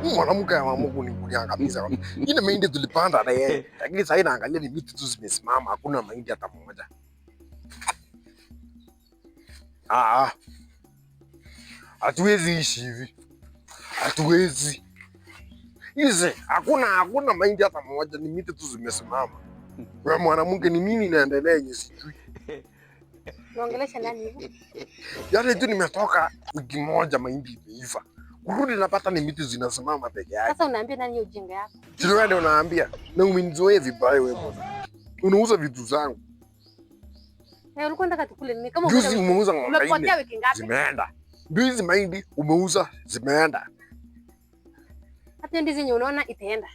Huyu mwanamke ameamua kuniangamiza. Ile mahindi tulipanda na yeye, lakini sasa naangalia ni miti tu zimesimama, hakuna mahindi hata moja. Ah, hatuwezi ishi hivi, hatuwezi hizi, hakuna mahindi hata moja, ni miti tu zimesimama. Wewe mwanamke, ni nini inaendelea yenye sijui? Unaongelesha nani hivyo? Yaani tu nimetoka wiki moja mahindi imeiva, kurudi napata ni miti zinasimama peke yake. Sasa unaambia nani hiyo ujinga yako? Sio ndio unaambia? Na umenizoea vibaya wewe bwana. Unauza vitu zangu. Eh, ulikuwa unataka tukule nini? Kama Juzi umeuza ng'ombe umepotea nne wiki ngapi? zimeenda. Juzi mahindi umeuza zimeenda. Hata ndizi yenye unaona itaenda.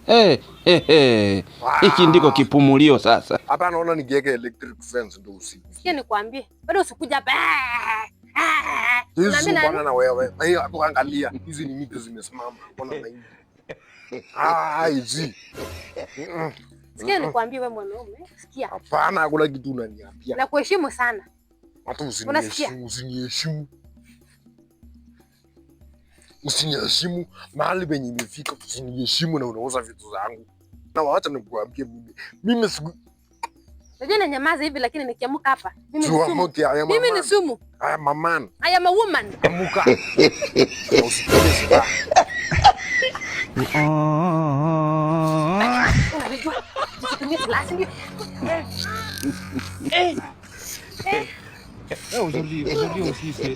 Hey, hey, hey. Hiki ndiko kipumulio sasa. Hapa naona nikiweka electric fence ndio usiku. Sikia nikwambie. Bado usikuja hapa. Ah, Hizi unaambia nani? bwana na wewe. Na hiyo hapo angalia, hizi ni miti zimesimama. Ona mahindi. Ah, hizi. Sikia nikwambie wewe mwanaume. Sikia. Hapana, hakuna kitu unaniambia. Nakuheshimu sana. Hata Unasikia? usiniheshimu, usiniheshimu. Usiniheshimu mahali penye imefika, usiniheshimu na unauza vitu zangu. Na wacha nikuambie mimi. Mimi siku Unajua nanyamaza hivi lakini nikiamka hapa mimi ni sumu. siamuki, I am a Mimi ni man. sumu. I am a man. I am a woman. Amuka. Na usipige silaha. Unajua? Usitumie silaha, si ndio? Aujourd'hui aussi, c'est